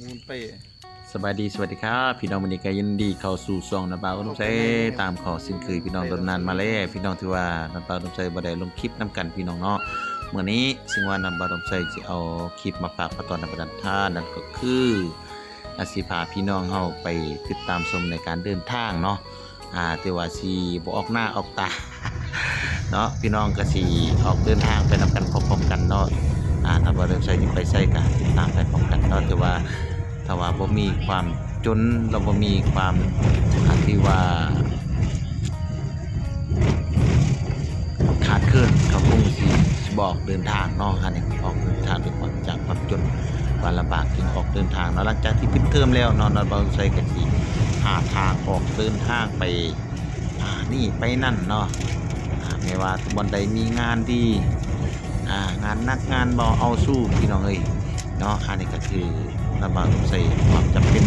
ໝູນໄປ. ສະບາຍດີ ສະຫວັດດີຄັບ ພີ່ນ້ອງ, ມື້ນີ້ກໍຍິນດີເຂົ້າສູ່ຊ່ອງນ້ອງບ່າວອຸດົມໄຊ ຕາມເຄາະເຊັ່ນເຄີຍ ພີ່ນ້ອງ. ດົນນານມາແລ້ວ ພີ່ນ້ອງ, ຖືວ່ານ້ອງບ່າວອຸດົມໄຊບໍ່ໄດ້ລົງຄລິບນຳກັນ ພີ່ນ້ອງເນາະ. ມື້ນີ້ເຊິ່ງວ່ານ້ອງບ່າວອຸດົມໄຊຊິເອົາຄລິບມາຝາກມາຕ້ອນໃຫ້ບັນດາທ່ານ, ນັ້ນກໍຄື ອາ ຊິພາພີ່ນ້ອງເຮົາໄປຕິດຕາມຊົມໃນການເດີນທາງເນາະ. ອາ ຖືວ່າຊິບໍ່ອອກໜ້າອອກຕາເນາະ, ພີ່ນ້ອງກໍຊິອອກເດີນທາງໄປນຳກັນພ້ອມໆກັນເນາະ. ອາ ຖ້າວ່າເລີ່ມໃສຊິໄປໃສກໍຕິດຕາມໄປພ້ອມກັນເນາະ. ຖືວ່າ ຖ້າວ່າບໍ່ມີຄວາມຈົນ ແລະ ບໍ່ມີຄວາມ ອາ ທີ່ວ່າ ຂາດເຂີນ ເຂົາຄົງຊິ ຊິບໍ່ອອກເດີນທາງເນາະ. ອັນນີ້ອອກເດີນທາງດ້ວຍຄວາມ ຈາກຄວາມຈົນ ຄວາມລຳບາກ ຈຶ່ງອອກເດີນທາງເນາະ. ຫຼັງຈາກທີ່ປິດເທີມແລ້ວເນາະ, ນ້ອງບ່າວອຸດົມໄຊກໍຊິຫາທາງອອກເດີນທາງໄປ ອາ ນີ້ໄປນັ້ນເນາະ. ອາ ແມ່ນວ່າບ່ອນໃດມີງານດີ ອາ ງານໜັກງານເບົາເອົາສູ້ ພີ່ນ້ອງເອີຍເນາະ. ອັນນີ້ກໍຄືນ້ອງບ່າວອຸດົມໄຊ ຄວາມຈຳເປັນ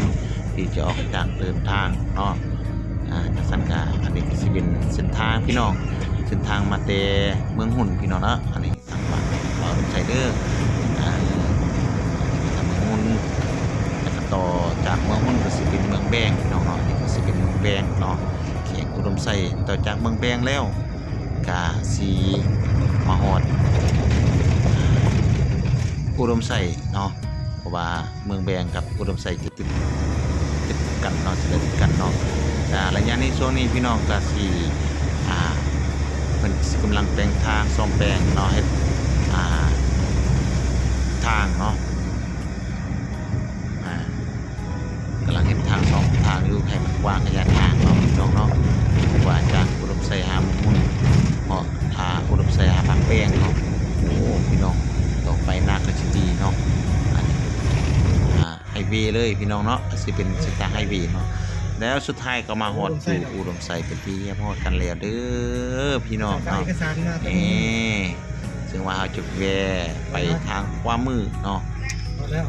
ທີ່ຈະອອກຈາກເດີນທາງເນາະ. ອາ ຈັ່ງຊັ້ນກໍ ອັນນີ້ກໍຊິເປັນເສັ້ນທາງ ພີ່ນ້ອງ, ເສັ້ນທາງມາແຕ່ເມືອງຮຸນ ພີ່ນ້ອງເນາະ. ອັນນີ້ທາງບ້ານບ່າວອຸດົມໄຊເດີ ອາ ທາງເມືອງຮຸນ ແລ້ວກໍຕໍ່ຈາກເມືອງຮຸນກໍຊິເປັນເມືອງແບງ ພີ່ນ້ອງເນາະ. ນີ້ກໍຊິເປັນເມືອງແບງເນາະ, ແຂວງອຸດົມໄຊ. ຕໍ່ຈາກເມືອງແບງແລ້ວ ກະຊິມາຮອດອຸດົມໄຊເນາະ, ເພາະວ່າເມືອງແບງກັບອຸດົມໄຊຈະຕິດ ຕິດກັນເນາະ, ຈະຕິດກັນເນາະ. ອາ ໄລຍະນີ້ ຊ່ວງນີ້ ພີ່ນ້ອງກະຊິ ອາ ເພິ່ນຊິກຳລັງແປງທາງ ສ້ອມແປງເນາະ, ເຮັດ ອາ ທາງເນາະ. ອາ ກຳລັງເຮັດທາງ ສ້ອມທາງຢູ່ ໃຫ້ມັນກວ້າງໄລຍະທາງເນາະ ພີ່ນ້ອງເນາະ, ວ່າຈາກອຸດົມໄຊຫາມຸງມຸນເນາະ, ອາ ອຸດົມໄຊຫາປາກແບງເນາະ. ໂອ້ ພີ່ນ້ອງ ຕໍ່ໄປໜ້າກໍຊິດີເນາະ. ອັນນີ້ ອາ ໄຮເວເລີຍ ພີ່ນ້ອງເນາະ, ຊິເປັນເສັ້ນທາງໄຮເວເນາະ. ແລ້ວສຸດທ້າຍກໍມາຮອດຢູ່ອຸດົມໄຊເປັນທີ່ຮຽບຮ້ອຍກັນແລ້ວເດີ ພີ່ນ້ອງເນາະ. ເອີ ເຊິ່ງວ່າເຮົາຈະແວ່ໄປທາງຂວາມືເນາະ,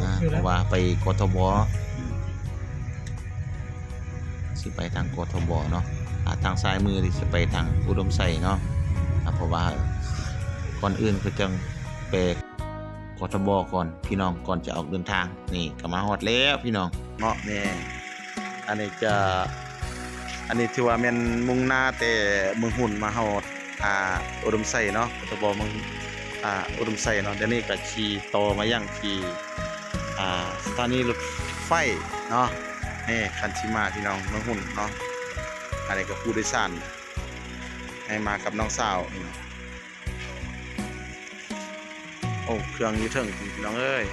ອາ ເພາະວ່າໄປ ກທບ ຊິໄປທາງ ກທບ ເນາະ. ອາ ທາງຊ້າຍມືນີ້ຊິໄປທາງອຸດົມໄຊເນາະ, ອາ ເພາະວ່າກ່ອນອື່ນກໍຕ້ອງແປ ກທບ ກ່ອນ ພີ່ນ້ອງ, ກ່ອນຈະອອກເດີນທາງ. ນີ້ກໍມາຮອດແລ້ວ ພີ່ນ້ອງເນາະ. ນີ້ ອັນນີ້ຈະ ອັນນີ້ຖືວ່າແມ່ນມຸ່ງໜ້າແຕ່ເມືອງຮຸນມາຮອດ ອາ ອຸດົມໄຊເນາະ, ກທບ ເມືອງ ອາ ອຸດົມໄຊເນາະ. ດຽວນີ້ກໍຊິຕໍ່ມາຍັງທີ່ ອາ ສະຖານີລົດໄຟເນາະ. ນີ້ຄັນຊິມາ ພີ່ນ້ອງ, ເມືອງຮຸນເນາະ. ອັນນີ້ກໍຜູ້ໂດຍສານ ໃຫ້ມາກັບນ້ອງສາວ. ໂອ້ ເຄື່ອງຢູ່ເທິງພຸ້ນ ພີ່ນ້ອງເອີຍ.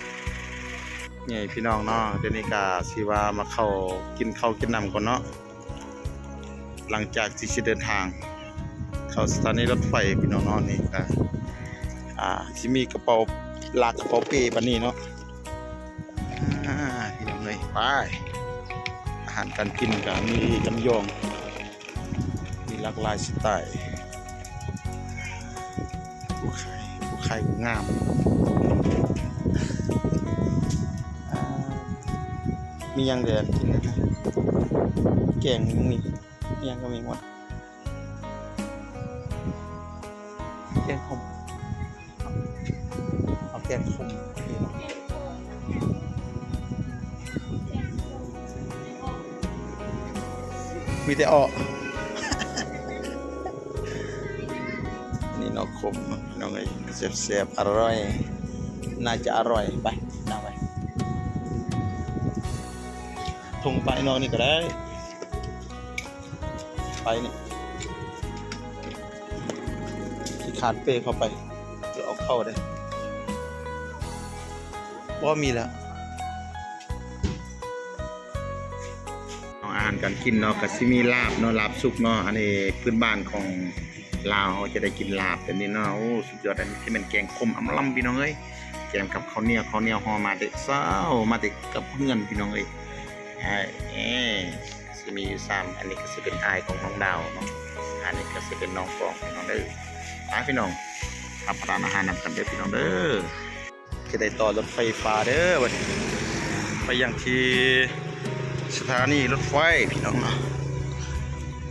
ນີ້ ພີ່ນ້ອງເນາະ, ດຽວນີ້ກະຊິວ່າມາເຂົ້າ ກິນເຂົ້າກິນນ້ຳກ່ອນເນາະ, ຫຼັງຈາກທີ່ຊິເດີນທາງເຂົ້າສະຖານີລົດໄຟ ພີ່ນ້ອງເນາະ. ນີ້ກະ ອາ ຊິມີກະເປົາ ລາກກະເປົາເປ້ປານນີ້ເນາະ. ອາ ພີ່ນ້ອງເອີຍ ໄປ. ອາຫານການກິນກະມີຈຳຍອງ ມີຫຼາກຫຼາຍສະໄຕ. ຜູ້ຂາຍ ຜູ້ຂາຍກໍງາມ. ອາ ມີຫຍັງແດ່ກິນ? ແກງມີ ຫຍັງກໍມີໝົດ. ແກງຂອງ ເອົາແກງຂົມ ມີແຕ່ເອາະ. ອັນນີ້ໜໍ່ຂົມ ນ້ອງເອີຍ, ແຊບໆ ອະຮ່ອຍ, ໜ້າຈະອະຮ່ອຍ. ໄປ ນັ່ງໄປ ທົ່ງໄປນອກນີ້ກໍໄດ້. ໄປນີ້ ຂີ້ຄ້ານເປ້ເຂົ້າໄປ ເພື່ອເອົາເຂົ້າເດ້. ບໍ່ມີແລ້ວ. ເອົາອາຫານການກິນເນາະ, ກໍຊິມີລາບເນາະ, ລາບສຸກເນາະ. ອັນນີ້ພື້ນບ້ານຂອງລາວ ເຮົາຈະໄດ້ກິນລາບແບບນີ້ເນາະ. ໂອ້ ສຸດຍອດ. ອັນນີ້ຊິແມ່ນແກງຂົມອຳລຳ ພີ່ນ້ອງເອີຍ, ແກມກັບເຂົ້າໜຽວ, ເຂົ້າໜຽວຫໍ່ມາແຕ່ເຊົ້າ ມາແຕ່ກັບເຮືອນ ພີ່ນ້ອງເອີຍ. ເອີ ຊິມີຢູ່ສາມ ອັນນີ້ກໍຊິເປັນອ້າຍຂອງນ້ອງດາວເນາະ, ອັນນີ້ກໍຊິເປັນນ້ອງກອງ ພີ່ນ້ອງເດີ. ໄປ ພີ່ນ້ອງ ຮັບປະທານອາຫານນຳກັນເດີ ພີ່ນ້ອງເດີ. ຈະໄດ້ຕໍ່ລົດໄຟຟ້າເດີບັດນີ້ ໄປຍັງທີ່ສະຖານີລົດໄຟ ພີ່ນ້ອງເນາະ.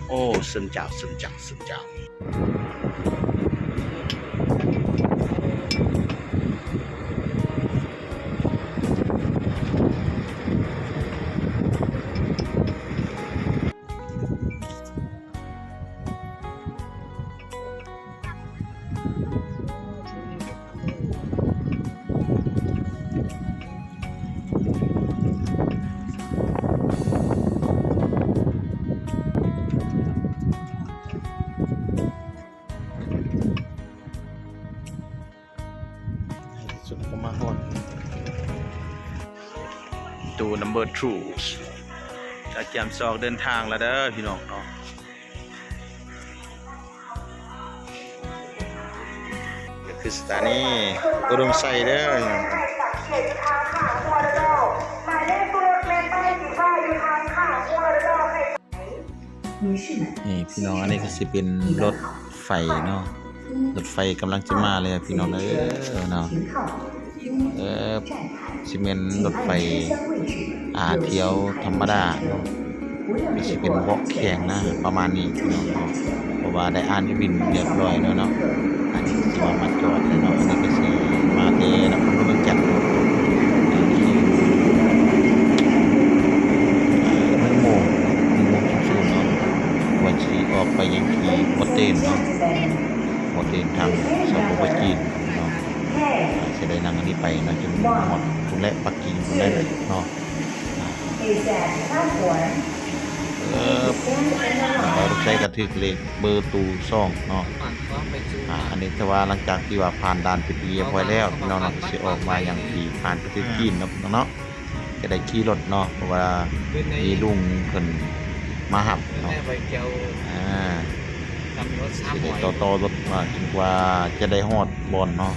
ໂອ້ ເຊີນເຈົ້າ ເຊີນເຈົ້າ ເຊີນເຈົ້າ. ນີ້ ຕູ້ number two ກະກຽມຊິອອກເດີນທາງແລ້ວເດີພີ່ນ້ອງເນາະ. ກະຄືສະຖານີອຸດົມໄຊເດີ. ນີ້ພີ່ນ້ອງ ອັນນີ້ກະຊິເປັນລົດໄຟເນາະ, ລົດໄຟກຳລັງຈະມາແລ້ວພີ່ນ້ອງເອີຍເນາະ. ເອີ ຊິແມ່ນລົດໄຟ ອາ ຖ້ຽວທຳມະດາເນາະ, ກະຊິເປັນເບາະແຂງນະ ປະມານນີ້ພີ່ນ້ອງເນາະ. ເພາະວ່າໄດ້ອ່ານວິນຮຽບຮ້ອຍແລ້ວເນາະ, ອັນນີ້ຊິວ່າມາຈອດແລ້ວເນາະ. ອັນນີ້ກະຊິມາແຕ່ນະຄອນຫຼວງວຽງຈັນເນາະ, ໜຶ່ງໂມງ ໜຶ່ງໂມງສູນໆເນາະ, ວ່າຊິອອກໄປຍັງທີ່ບໍ່ເຕັນເນາະ, ບໍ່ເຕັນທາງ ສປປ ຈີນເນາະ. ອາດຈະໄດ້ນັ່ງອັນນີ້ໄປເນາະ ຈົນຮອດພຸ້ນແຫຼະ ປັກກິ່ງພຸ້ນແຫຼະເນາະ. ເອີ ບ່າວອຸດົມໄຊກະຖືກເລກເບີຕູ້ສອງເນາະ. ອາ ອັນນີ້ຖືວ່າຫຼັງຈາກທີ່ວ່າຜ່ານດ່ານເປັນທີ່ຮຽບຮ້ອຍແລ້ວພີ່ນ້ອງເນາະ, ກະຊິອອກມາຍັງທີ່ຜ່ານປະເທດຈີນເນາະພີ່ນ້ອງເນາະ. ຈະໄດ້ຂີ່ລົດເນາະ ເພາະວ່າມີລຸງເພິ່ນມາຮັບເນາະ. ອາ ຊິໄດ້ຕໍ່ໆລົດມາຈົນກວ່າຈະໄດ້ຮອດບ່ອນເນາະ.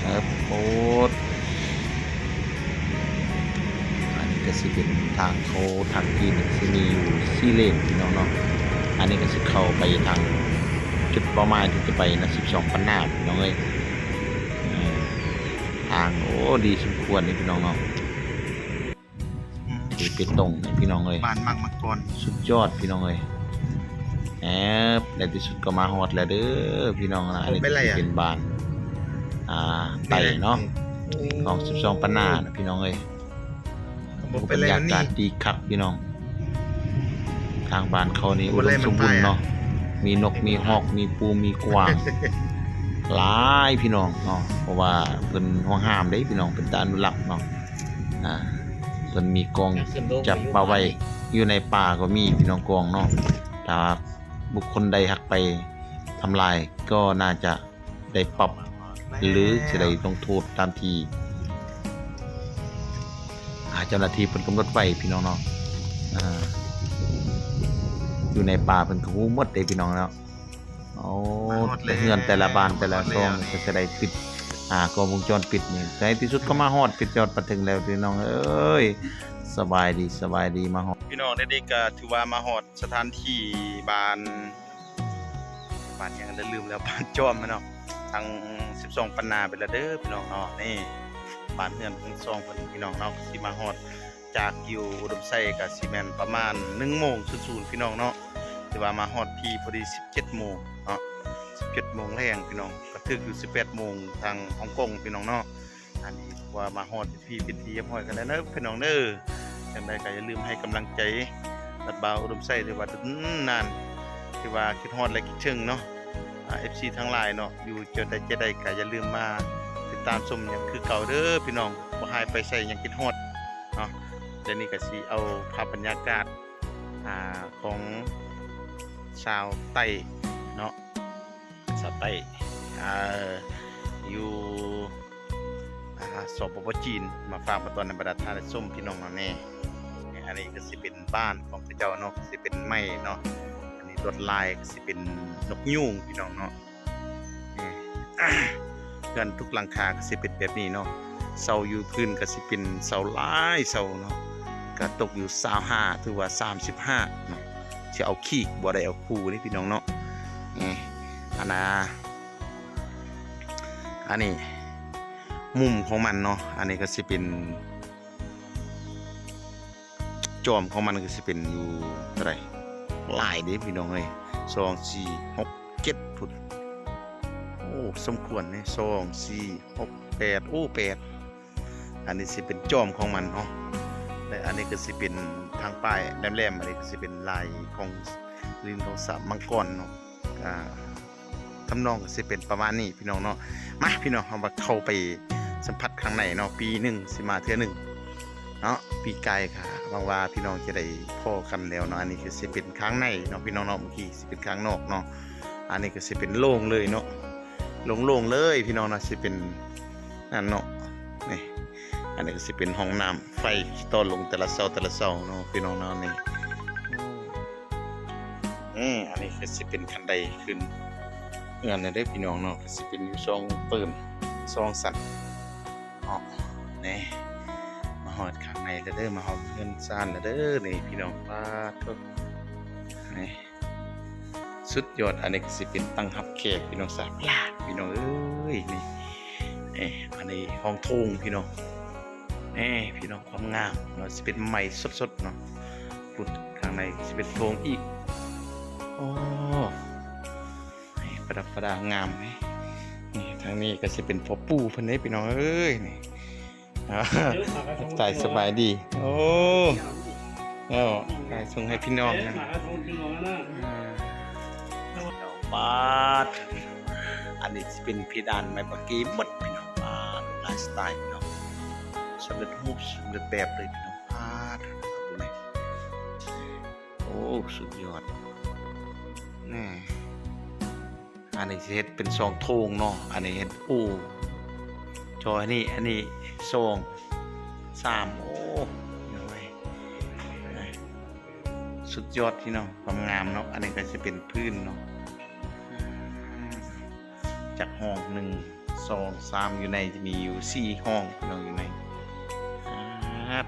ເອີ ໂອດ ອັນນີ້ກະຊິເປັນທາງເຂົ້າທາງຈີນ ຊິມີຢູ່ສີ່ເລນພີ່ນ້ອງເນາະ. ອັນນີ້ກະຊິເຂົ້າໄປທາງຈຸດເປົ້າໝາຍທີ່ຈະໄປນະ ສິບສອງປັນນາພີ່ນ້ອງເອີຍ. ເອີ ທາງ ໂອ ດີສົມຄວນເດ້ພີ່ນ້ອງເນາະ. ອືມ ທີ່ເປັນຕົງນີ້ພີ່ນ້ອງເອີຍ ບ້ານໝາກມັງກອນ ສຸດຍອດພີ່ນ້ອງເອີຍ. ແອບ ໃນທີ່ສຸດກະມາຮອດແລ້ວເດີພີ່ນ້ອງນະ. ອັນນີ້ກະຊິເປັນບ້ານ ອາ ໄຕ້ເນາະ ຂອງສິບສອງປັນນານະພີ່ນ້ອງເອີຍ. ບັນຍາກາດດີຄັກພີ່ນ້ອງ, ທາງບ້ານເຂົານີ້ອຸດົມສົມບູນເນາະ, ມີນົກມີຮອກ ມີປູມີກວາງຫຼາຍພີ່ນ້ອງເນາະ. ເພາະວ່າເພິ່ນຫວງຫ້າມເດ້ພີ່ນ້ອງ, ເປັນຕາອະນຸລັກເນາະ. ອາ ເພິ່ນມີກອງຈັບປາໄວ້ ຢູ່ໃນປ່າກໍມີພີ່ນ້ອງ ກອງເນາະ. ຖ້າບຸກຄົນໃດຫາກໄປທຳລາຍ ກໍໜ້າຈະໄດ້ປັບ ຫຼື ຈະໄດ້ລົງໂທດຕາມທີ່ ອາ ເຈົ້າໜ້າທີ່ເພິ່ນກຳນົດໄວ້ພີ່ນ້ອງເນາະ. ອາ ຢູ່ໃນປ່າເພິ່ນກະຮູ້ໝົດເດ້ພີ່ນ້ອງເນາະ. ໂອ້ ແຕ່ເຮືອນແຕ່ລະບ້ານແຕ່ລະຊ່ອງ ກະຈະໄດ້ຕິດ ອາ ກ້ອງວົງຈອນປິດນີ້. ໃນທີ່ສຸດກະມາຮອດ ປິດຍອດມາເຖິງແລ້ວພີ່ນ້ອງເອີຍ. ສະບາຍດີ ສະບາຍດີ ມາຮອດ ພີ່ນ້ອງ ດຽວນີ້ກະຖືວ່າມາຮອດສະຖານທີ່ບ້ານ ບ້ານຫຍັງລະລືມແລ້ວ ບ້ານຈອມເນາະ. ທາງສິບສອງປັນນາໄປແລ້ວເດີພີ່ນ້ອງເນາະ. ນີ້ ບ້ານເຮືອນທັງສອງເພິ່ນພີ່ນ້ອງເນາະ. ກະຊິມາຮອດຈາກຢູ່ອຸດົມໄຊ ກະຊິແມ່ນປະມານໜຶ່ງໂມງສູນໆ ພີ່ນ້ອງເນາະ. ຖືວ່າມາຮອດທີ່ພໍດີສິບເຈັດໂມງເນາະ, ສິບເຈັດໂມງແລງພີ່ນ້ອງ, ກະຖືກຢູ່ສິບແປດໂມງທາງຮົງກົງພີ່ນ້ອງເນາະ. ອັນນີ້ຖືວ່າມາຮອດທີ່ເປັນທີ່ຮຽບຮ້ອຍກັນແລ້ວເດີພີ່ນ້ອງເດີ. ຈັ່ງໃດກະຢ່າລືມໃຫ້ກຳລັງໃຈ ລັດບ່າວອຸດົມໄຊ ຖືວ່າດົນນານ ຖືວ່າຄິດຮອດ ແລະ ຄິດເຖິງເນາະ. ອາ ເອັຟຊີ ທັງຫຼາຍເນາະ ຢູ່ຈຸດໃດຈະໃດກະຢ່າລືມມາຕິດຕາມຊົມຫຍັງຄືເກົ່າເດີພີ່ນ້ອງ. ບໍ່ຫາຍໄປໃສ ຍັງຄິດຮອດເນາະ. ດຽວນີ້ກະຊິເອົາພາບບັນຍາກາດ ອາ ຂອງຊາວໄຕ້ເນາະ ຊາວໄຕ້ ເອີ ຢູ່ ອາ ສປປ ຈີນ ມາຝາກມາຕ້ອນໃຫ້ບັນດາທ່ານໄດ້ຊົມພີ່ນ້ອງເຮົາແດ່. ອັນນີ້ກະຊິເປັນບ້ານຂອງເຂົາເຈົ້າເນາະ, ກະຊິເປັນໄມ້ເນາະ. ອັນນີ້ລວດລາຍກະຊິເປັນນົກຍູງພີ່ນ້ອງເນາະ. ເຮືອນທຸກຫຼັງຄາກະຊິເປັນແບບນີ້ເນາະ. ເສົາຢູ່ພື້ນກະຊິເປັນເສົາຫຼາຍເສົາເນາະ, ກະຕົກຢູ່ຊາວຫ້າ ຖືວ່າສາມສິບຫ້າເນາະ. ຊິເອົາຄີກ ບໍ່ໄດ້ເອົາຄູ່ເດ້ພີ່ນ້ອງເນາະ. ອັນນາ ອັນນີ້ມຸມຂອງມັນເນາະ, ອັນນີ້ກະຊິເປັນ ຈອມຂອງມັນກະຊິເປັນຢູ່ເທົ່າໃດ ຫຼາຍເດ້ພີ່ນ້ອງເອີຍ. ສອງ ສີ່ ຫົກ ເຈັດພຸ້ນ. ໂອ້ ສົມຄວນເດ້ ສອງ ສີ່ ຫົກ ແປດ ໂອ້ ແປດ. ອັນນີ້ຊິເປັນຈອມຂອງມັນເນາະ. ແລະ ອັນນີ້ກະຊິເປັນທາງປ້າຍແຫຼມໆ, ອັນນີ້ກະຊິເປັນລາຍຂອງ ລິນຂອງສາມມັງກອນເນາະ. ອາ ທຳນອງກະຊິເປັນປະມານນີ້ພີ່ນ້ອງເນາະ. ມາພີ່ນ້ອງ ເຮົາມາເຂົ້າໄປສຳຜັດຂ້າງໃນເນາະ, ປີໜຶ່ງຊິມາເທື່ອໜຶ່ງເນາະ. ປີກາຍກະຫວັງວ່າພີ່ນ້ອງຈະໄດ້ພໍ້ກັນແລ້ວເນາະ. ອັນນີ້ກະຊິເປັນຂ້າງໃນເນາະພີ່ນ້ອງເນາະ, ເມື່ອກີ້ຊິເປັນຂ້າງນອກເນາະ. ອັນນີ້ກະຊິເປັນໂລ່ງເລີຍເນາະ, ໂລ່ງໆເລີຍພີ່ນ້ອງເນາະ, ຊິເປັນ ນັ້ນເນາະ. ນີ້ ອັນນີ້ກໍຊິເປັນຫ້ອງນ້ຳ ໄຟຊິຕໍ່ລົງແຕ່ລະເຊົ້າ ແຕ່ລະເຊົ້າເນາະ ພີ່ນ້ອງເນາະ ນີ້. ນີ້ ອັນນີ້ກໍຊິເປັນຂັ້ນໄດຂຶ້ນເຮືອນແລ້ວເດີ້ ພີ່ນ້ອງເນາະ ກໍຊິເປັນຢູ່ສອງຕື່ມ ສອງຊັ້ນເນາະ. ນີ້ ມາຮອດຂ້າງໃນແລ້ວເດີ້ ມາຮອດເຮືອນຊານແລ້ວເດີ້ ນີ້ ພີ່ນ້ອງ. ປາດໂທ້ ນີ້ ສຸດຍອດ. ອັນນີ້ກໍຊິເປັນຕັ່ງຮັບແຂກ ພີ່ນ້ອງ ສາມຫຼາກ ພີ່ນ້ອງເອີຍ ນີ້. ເອີ ອັນນີ້ຫ້ອງໂຖງ ພີ່ນ້ອງ ນີ້ ພີ່ນ້ອງ ຄວາມງາມເນາະ ຊິເປັນໄມ້ສົດໆເນາະ. ພຸ້ນ ຂ້າງໃນຊິເປັນໂຖງອີກ ໂອ້ ນີ້ ປະດັບປະດາງາມ ນີ້. ນີ້ ທາງນີ້ກໍຊິເປັນພໍ່ປູ່ເພິ່ນເດ້ ພີ່ນ້ອງເອີຍ ນີ້. ທັກທາຍສະບາຍດີ ໂອ້ ເອົາ ຖ່າຍສົ່ງໃຫ້ພີ່ນ້ອງນະ. ປາດ ອັນນີ້ຊິເປັນເພດານໄມ້ປາກີໝົດ ພີ່ນ້ອງ. ປາດ ຫຼາຍສະໄຕລ໌ ພີ່ນ້ອງ ສຳເລັດຮູບ ສຳເລັດແບບເລີຍ ພີ່ນ້ອງ. ປາດ ເບິ່ງນີ້ ໂອ້ ສຸດຍອດ ນີ້. ອັນນີ້ຊິເຮັດເປັນສອງໂຖງເນາະ ອັນນີ້ເຮັດ ໂອ້ ຈອຍນີ້ ອັນນີ້ສອງ ສາມ ໂອ້ ໂອ້ຍ ສຸດຍອດ ພີ່ນ້ອງ ຄວາມງາມເນາະ. ອັນນີ້ກໍຊິເປັນພື້ນເນາະ ອືມ ຈັກຫ້ອງ ໜຶ່ງ ສອງ ສາມ ຢູ່ໃນຈະມີຢູ່ສີ່ຫ້ອງ ພີ່ນ້ອງ ຢູ່ໃນ ອາ